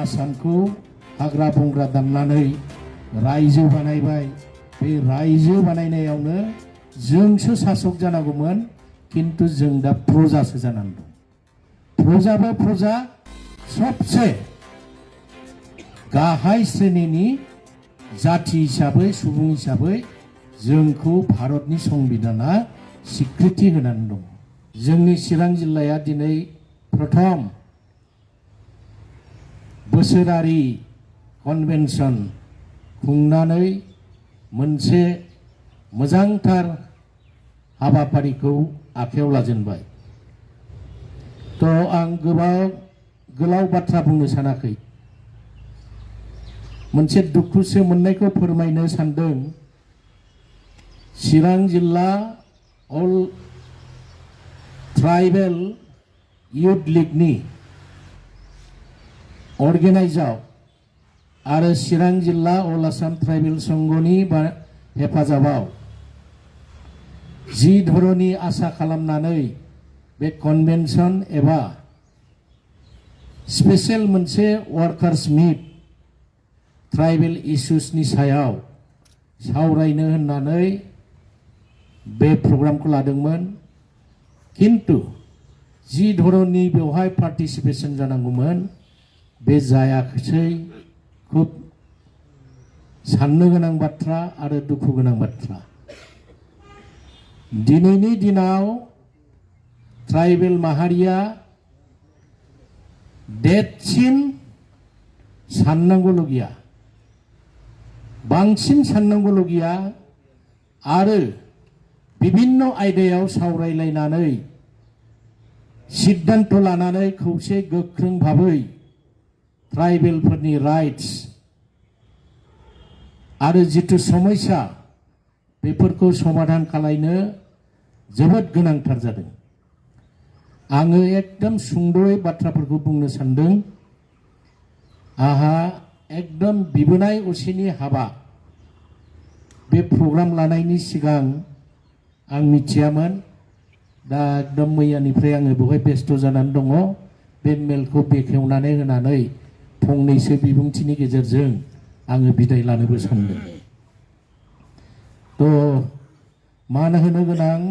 आसामखौ हाग्रा बंग्रा दाननानै रायजो बानायबाय। बे रायजो बानायनायावनो जोंसो सासक जानांगौमोन, किन्तु जों दा प्रजासो जानानै दं। प्रजाबा प्रजा सबसे गाहाय श्रेणीनि जाति हिसाबै सुबुं हिसाबै जोंखौ भारतनि संबिधाना स्वीकृति होनानै दं। जोंनि चिरां जिल्लाया दिनै प्रथम बोसोरारि कन्वेन्शन खुंनानै मोनसे मोजांथार हाबाफारिखौ आखायाव लाजेनबाय। आं गोलाव बाथ्रा बुंनो सानाखै। मोनसे दुखुसो मोननायखौ फोरमायनो सानदों। चिरां जिल्ला अल ट्राइबेल युथ लीगनि अर्गेनाइजार आरो चिरां जिल्ला अल आसाम ट्राइबेल संघनि हेफाजाबाव जि धरनी आसा खालामनानै बे कन्वेन्शन एबा स्पेशल मोनसे वार्कार्स मीट ट्राइबेल इश्यूसनि सायाव सावरायनो होननानै बे प्रग्रामखौ लादोंमोन। किन्तु जि धरनी बेवहाय पार्टिसिपेशन जानांगौमोन बे जायाखैसै। खुब साननो गोनां बाथ्रा आरो दुखु गोनां बाथ्रा। दिनैनि दिनाव ट्राइबेल माहारिया देरसिन साननांगौल' गैया, बांसिन साननांगौल' गैया आरो विभिन्न आयदायाव सावरायलायनानै सिद्धान्त लानानै खौसे गोख्रों भाबै ट्राइबेलफोरनि राइट्स आरो जितु समस्या बेफोरखौ समाधान खालामनो जोबोद गोनांथार जादों। आङो एकदम सुंद'यै बाथ्राफोरखौ बुंनो सानदों। आहा एकदम बिबोनाय असेनि हाबा बे प्रग्राम लानायनि सिगां आं मिथियामोन। दा एकदम मैयानिफ्राय आङो बेवहाय बेस्थ' जानानै दङ। बे मेलखौ बेखेवनानै होनानै फंनैसो बिबुंथिनि गेजेरजों आङो बिदाय लानोबो सानदों। मान होनो गोनां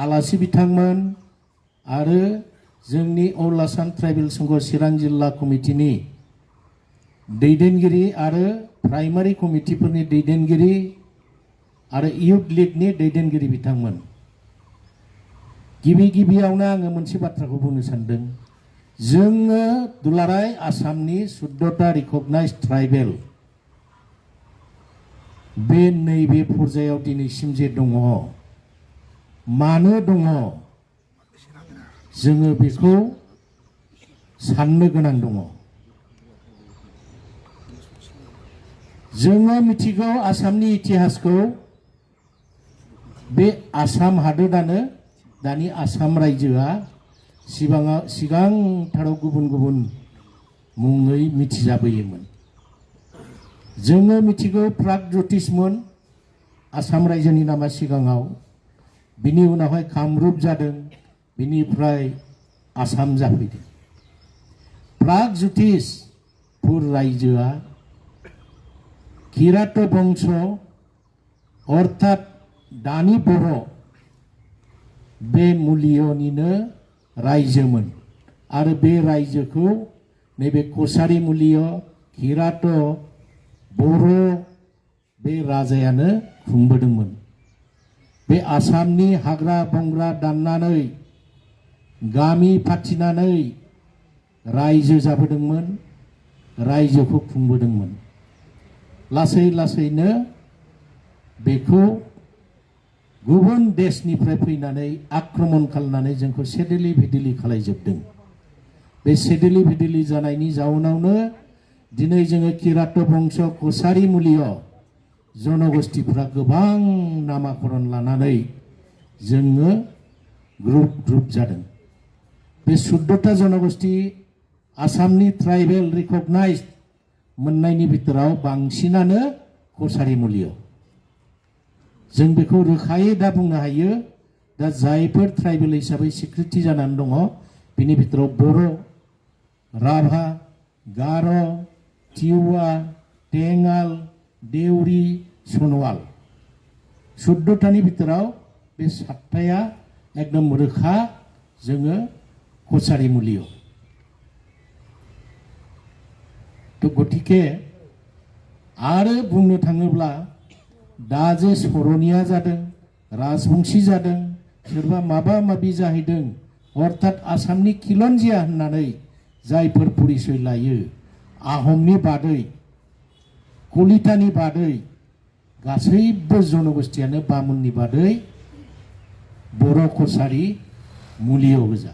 आलासि बिथांमोन आरो जोंनि अल आसाम ट्राइबेल संघ चिरां जिल्ला कमिटिनि दैदेनगिरि आरो प्राइमारि कमिटिफोरनि दैदेनगिरि आरो इयुथ लीगनि दैदेनगिरि बिथांमोन, गिबियावनो आङो मोनसे बाथ्राखौ बुंनो सानदों। जोङो दुलाराय आसामनि 14टा रिकगनाइज ट्राइबेल बे नैबे पर्यायाव दिनैसिम जे दङ, मानो दङ जोङो बेखौ साननो गोनां दङ। जोङो मिथिगौ आसामनि इतिहासखौ। बे आसाम हादोरानो दानि आसाम रायजोआ सिगांथाराव गुबुन गुबुन मुङै मिथिजाबोयोमोन। जोङो मिथिगौ प्रागज्यतिषमोन आसाम रायजोनि नामा सिगाङाव, बिनि उनावहाय कामरुप जादों, बिनिफ्राय आसाम जाफैदों। प्रागज्यतिषपुर रायजोआ किरात बंश अर्थात दानि बर' बे मुलियनिनो रायजोमोन आरो बे रायजोखौ नैबे कसारी मुलिय किरात बर' बे राजायानो खुंबोदोंमोन। बे आसामनि हाग्रा बंग्रा दाननानै गामि फाथिनानै रायजो जाबोदोंमोन, रायजोखौ खुंबोदोंमोन। लासै लासैनो बेखौ गुबुन देशनिफ्राय फैनानै आक्रमण खालामनानै जोंखौ सेदेलि भेदेलि खालायजोबदों। बे सेदेलि भेदेलि जानायनि जाउनावनो दिनै जोङो किरात बंश कसारी मुलिय जनगोष्ठीफ्रा गोबां नामाकरण लानानै जोङो ग्रुप जादों। बे 14टा जनगोष्ठी आसामनि ट्राइबेल रिकगनाइज मोननायनि बिथोराव बांसिनानो कसारी मुलिय। जों बेखौ रोखायै दा बुंनो हायो। दा जायफोर ट्राइबेल हिसाबै स्वीकृति जानानै दङ बिनि बिथोराव बर', राभा, गार', तिवा, टेंगाल, देउरि, सनवाल 14तानि भितराव बे 7थाया एकदम रोखा जोङो कछारी मुलियाव तो गतिके आरो बुंनो थाङोब्ला दा जे सरनिया जादों राजबंशी जादों सोरबा माबा माबि जाहैदों अर्थात आसामनि खिलन्जिया होननानै जायफोर परिचय लायो आहमनि बादै कलितानि बादै गासैबो जनगोष्ठियानो बामुननि बादै बर' कछारी मुलियाव गोजा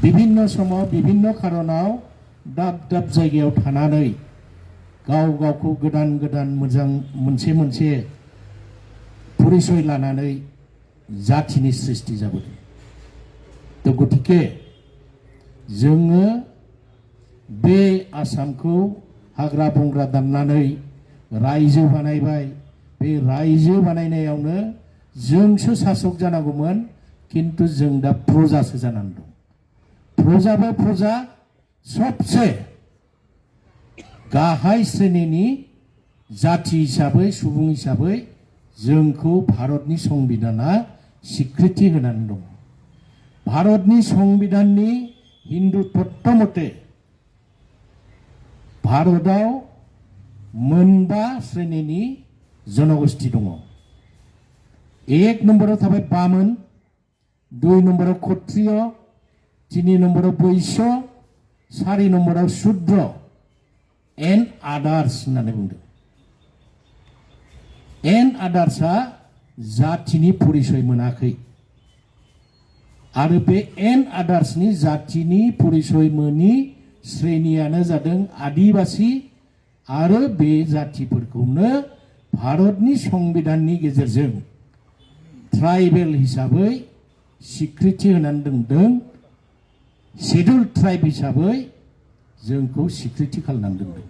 विभिन्न समाव विभिन्न खारनाव दाब दाब जायगायाव थानानै गाव गावखौ गोदान गोदान मोजां मोनसे परिचय लानानै जातिनि सृष्टि जाबोदों तो गतिके जोङो बे आसामखौ हाग्रा बंग्रा दाननानै रायजो बानायबाय बे रायजो बानायनायावनो जोंसो सासक जानांगौमोन किन्तु जों दा प्रजासो जानानै दं प्रजाबो प्रजा सबसे गाहाय श्रेणीनि जाति हिसाबै सुबुं हिसाबै जोंखौ भारतनि संबिधाना स्वीकृति होनानै दं भारतनि संबिधाननि हिन्दु तत्व मते भारताव मोनबा श्रेणीनि जनगोष्ठी दङ एक नम्बराव थाबाय बामोन 2 नम्बराव क्षत्रिय 3 नम्बराव वैश्य 4 नम्बराव शूद्र एन आदार्स होननानै बुंदों एन आदार्सआ जातिनि परिचय मोनाखै आरो बे एन आदार्सनि जातिनि परिचय मोनि श्रेणियानो जादों आदिवासी आरो बे जातिफोरखौनो भारतनि संबिधाननि गेजेरजों ट्राइबेल हिसाबै स्वीकृति होनानै दोनदों शेड्यूल ट्राइब हिसाबै जोंखौ स्वीकृति खालामनानै दोनदों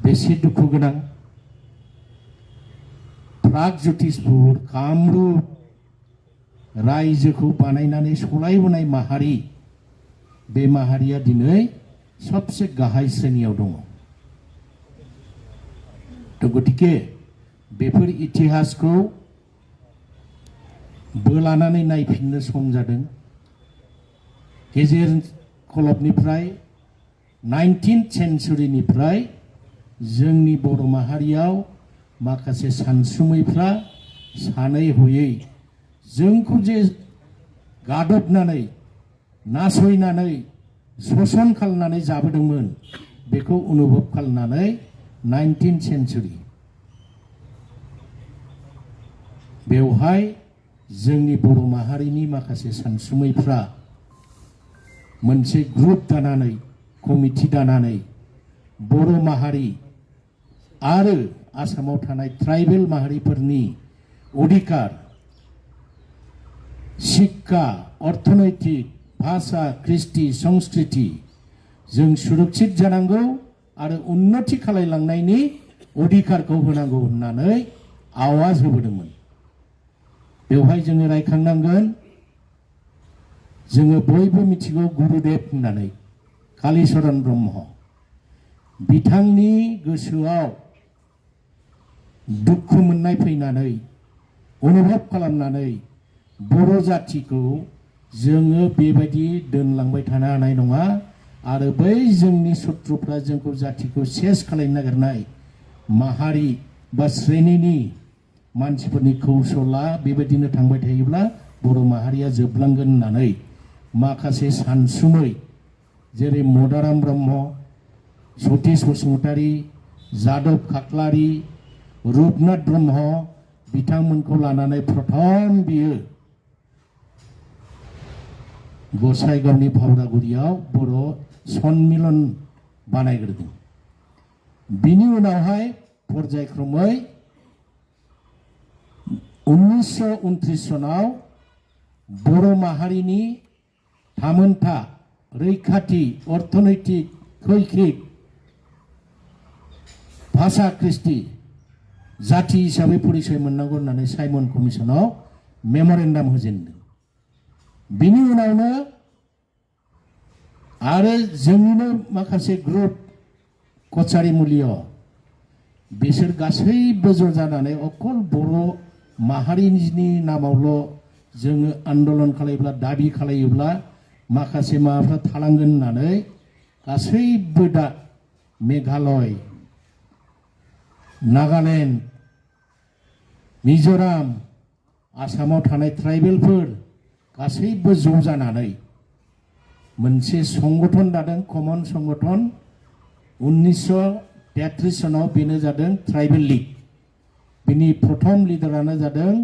बेसे दुखु गोनां प्रागज्योतिषपुर कामरुप रायजोखौ बानायनानै सलायबोनाय माहारि बे माहारिया दिनै सबसे गाहाय श्रेणियाव दङ तो गतिके बेफोर इतिहासखौ बोलानानै नायफिननो सम जादों गेजेर खलबनिफ्राय 19th सेन्चुरिनिफ्राय जोंनि बर' माहारियाव माखासे सानसुमैफ्रा सानै हयै जोंखौ जे गादबनानै नासयनानै शोषण खालामनानै जाबोदोंमोन बेखौ अनुभव खालामनानै 19th सेन्चुरि बेवहाय जोंनि बर' माहारिनि माखासे सानसुमैफ्रा मोनसे ग्रुप दानानै कमिटि दानानै बर' माहारि आरो आसामाव थानाय ट्राइबेल माहारिफोरनि अधिकार शिक्षा अर्थनैतिक भाषा कृष्टि संस्कृति जों सुरक्षित जानांगौ आरो उन्नति खालामलांनायनि अधिकारखौ होनांगौ होननानै आवाज होबोदोंमोन बेवहाय जोङो रायखांनांगोन जोङो बयबो मिथिगौ गुरुदेव होननानै कालीचरण ब्रह्म बिथांनि गोसोआव दुखु मोननाय फैनानै अनुभव खालामनानै बर' जातिखौ जोङो बेबायदि दोनलांबाय थानो हानाय नङा आरो बै जोंनि शत्रुफ्रा जोंखौ जातिखौ सेस खालामनो नागिरनाय माहारि बा श्रेणीनि मानसिफोरनि कौशला बेबायदिनो थांबाय थायोब्ला बर' माहारिया जोबलांगोन होननानै माखासे सानसुमै जेरै मदाराम ब्रह्म सतीश बसुमतारी जादव खाख्लारि रुपनाथ ब्रह्म बिथांमोनखौ लानानै प्रथम बियो गसाइगावनि भावरागुरियाव बर' सन्मिलन बानायग्रोदों बिनि उनावहाय पर्यायक्रमै 1929 सनाव बर' माहारिनि थामोनथा रैखाथि अर्थनैतिक खैखिक भाषा कृष्टि जाति हिसाबै परिचय मोननांगौ होननानै साइमन कमिसनाव मेमरेन्डाम होजेनदों बिनि उनावनो आरो जोंनिनो माखासे ग्रुप कचारी मुलियाव बिसोर गासैबो ज' जानानै अकल बर' माहारिनि नामावल' जोङो आन्दलन खालायोब्ला दाबि खालायोब्ला माखासे माबाफ्रा थालांगोन होननानै गासैबो दा मेघालय, नागालेण्ड, मिज'राम, आसामाव थानाय ट्राइबेलफोर गासैबो ज' जानानै मोनसे संगठन दादों, कमन संगठन 1933 सनाव बेनो जादों ट्राइबेल लीग। बिनि प्रथम लिडारानो जादों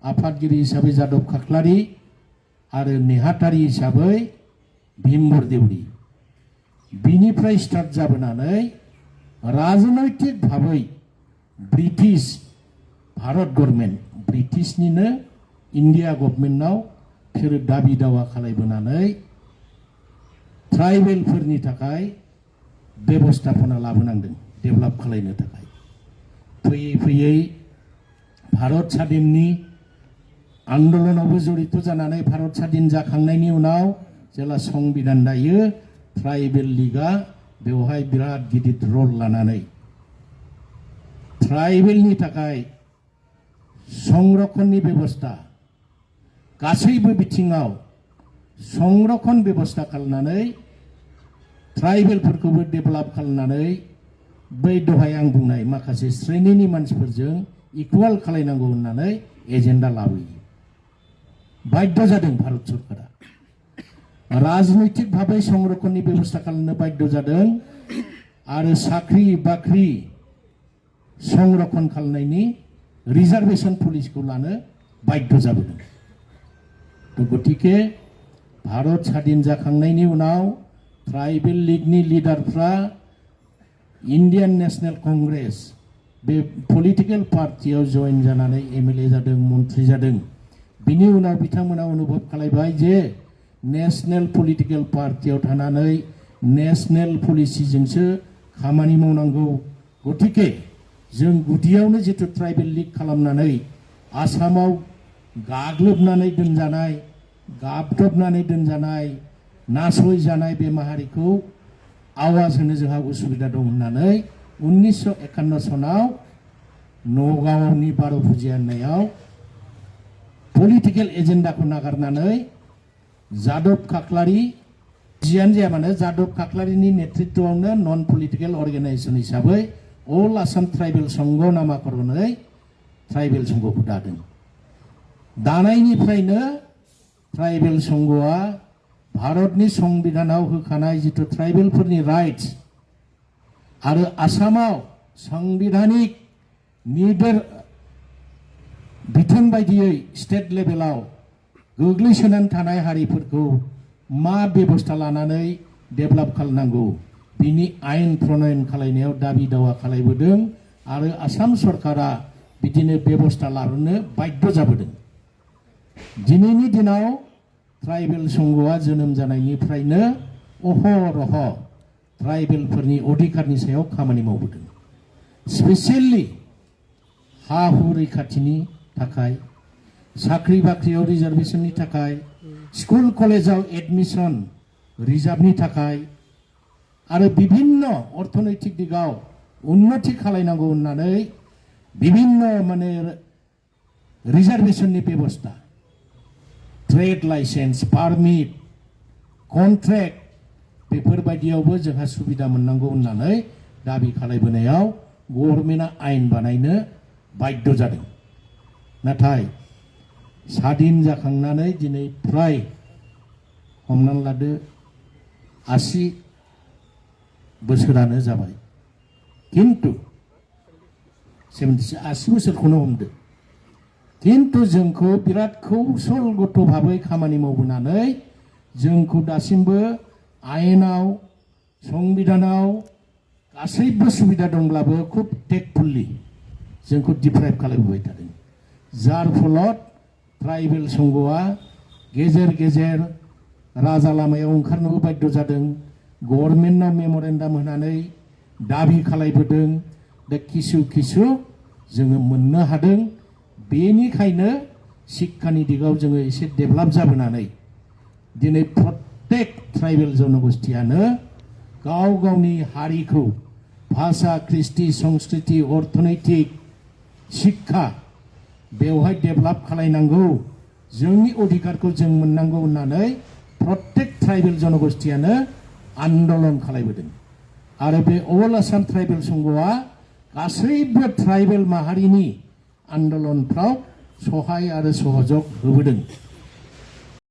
आफादगिरि हिसाबै जादब खाख्लारि आरो नेहाथारि हिसाबै भीमबर देउरि। बिनिफ्राय स्टार्ट जाबोनानै राजनैतिक भाबै ब्रिटिश भारत गभर्नमेन्ट ब्रिटिशनिनो इन्डिया गभर्नमेन्टनाव बिसोरो दाबि दावा खालायबोनानै ट्राइबेलफोरनि थाखाय बेबस्थापना लाबोनांदों डेभेलप खालायनो थाखाय। फैयै फैयै भारत स्वाधीननि आन्दलनावबो जड़ित जानानै भारत स्वाधीन जाखांनायनि उनाव जेला संबिधान दायो ट्राइबेल लीगआ बेवहाय बिराद गिदिर रल लानानै ट्राइबेलनि थाखाय संरक्षणनि बेबस्था गासैबो बिथिङाव संरक्षण बेबस्था खालामनानै ट्राइबेलफोरखौबो डेभेलप खालामनानै बै दहाय आं बुंनाय माखासे श्रेणीनि मानसिफोरजों इकुवेल खालायनांगौ होननानै एजेन्डा लाबोयो। बाध्य जादों भारत सरकारा राजनैतिक भाबै संरक्षणनि बेबस्था खालामनो बाध्य जादों आरो साख्रि बाख्रि संरक्षण खालामनायनि रिजार्वेशन पलिसिखौ लानो बाध्य जाबोदों। गतिके भारत स्वाधीन जाखांनायनि उनाव ट्राइबेल लीगनि लिडारफ्रा इन्डियान नेशनेल कांग्रेस बे पलिटिकल पार्टियाव जइन जानानै एमएलए जादों, मन्त्रि जादों। बिनि उनाव बिथांमोना अनुभव खालायबाय जे नेशनेल पलिटिकल पार्टियाव थानानै नेशनेल पलिसिजोंसो खामानि मावनांगौ। गतिके जों गुदियावनो जितु ट्राइबेल लीग खालामनानै आसामाव गाग्लोबनानै दोनजानाय, गाबदबनानै दोनजानाय, नासयजानाय बे माहारिखौ आवाज होनो जोंहा उसुबिदा दं होननानै 1951 सनाव नगावनि बार' फुजिया होननायाव पलिटिकल एजेन्डाखौ नागारनानै जादब खाख्लारि जियानो जाया मानो जादब खाख्लारिनि नेतृत्वआवनो नन पलिटिकल अर्गेनाइजेशन हिसाबै अल आसाम ट्राइबेल संघ नामाकरनै ट्राइबेल संघखौ दादों। दानायनिफ्रायनो ट्राइबेल संघआ भारतनि संबिधानाव होखानाय जितु ट्राइबेलफोरनि राइट्स आरो आसामाव संबिधानिक बिथोन बायदियै स्टेट लेभेलाव गोग्लैसोनानै थानाय हारिफोरखौ मा बेबस्था लानानै डेभेलप खालामनांगौ बिनि आयेन प्रनयन खालायनायाव दाबि दावा खालायबोदों आरो आसाम सरकारा बिदिनो बेबस्था लाबोनो बाध्य जाबोदों। दिनैनि दिनाव ट्राइबेल संघआ जोनोम जानायनिफ्रायनो अहरह ट्राइबेलफोरनि अधिकारनि सायाव खामानि मावबोदों। स्पेसियेलि हा हु रैखाथिनि थाखाय, साख्रि बाख्रियाव रिजार्वेशननि थाखाय, स्कुल कलेजाव एडमिशन रिजार्भनि थाखाय आरो विभिन्न अर्थनैतिक दिगाव उन्नति खालायनांगौ होननानै विभिन्न माने रिजार्वेशननि बेबस्था, ट्रेड लाइसेन्स, पारमिट, कन्ट्रेक्ट बेफोरबायदियावबो जोंहा सुबिदा मोननांगौ होननानै दाबि खालायबोनायाव गभर्नमेन्टआ आयेन बानायनो बाध्य जादों। नाथाय स्वाधीन जाखांनानै दिनै फ्राय हमनानै लादो 80 बोसोरानो जाबाय, किन्तु 80 बोसोरखौनो हमदो, किन्तु जोंखौ बिराद कौशलगत भाबै खामानि मावबोनानै जोंखौ दासिमबो आयेनाव संबिधानाव गासैबो सुबिदा दंब्लाबो खुब टेकफुल्लि जोंखौ डिप्राइभ खालामबोबाय थादों। जार फलत ट्राइबेल संघआ गेजेर गेजेर राजा लामायाव ओंखारनोबो बाध्य जादों, गभर्नमेन्टनाव मेमरेन्डाम होनानै दाबि खालायबोदों। दा किसु किसु जोङो मोननो हादों। बेनिखायनो शिक्षानि दिगाव जोङो एसे डेभेलप जाबोनानै दिनै प्रत्येक ट्राइबेल जनगोष्ठीयानो गाव गावनि हारिखौ भाषा कृष्टि संस्कृति अर्थनैतिक शिक्षा बेवहाय डेभेलप खालायनांगौ जोंनि अधिकारखौ जों मोननांगौ होननानै प्रत्येक ट्राइबेल जनगोष्ठीयानो आन्दोलन खालायबोदों आरो बे अल आसाम ट्राइबेल संघआ गासैबो ट्राइबेल माहारिनि आन्दोलनफ्राव सहाय आरो सहयोग होबोदों।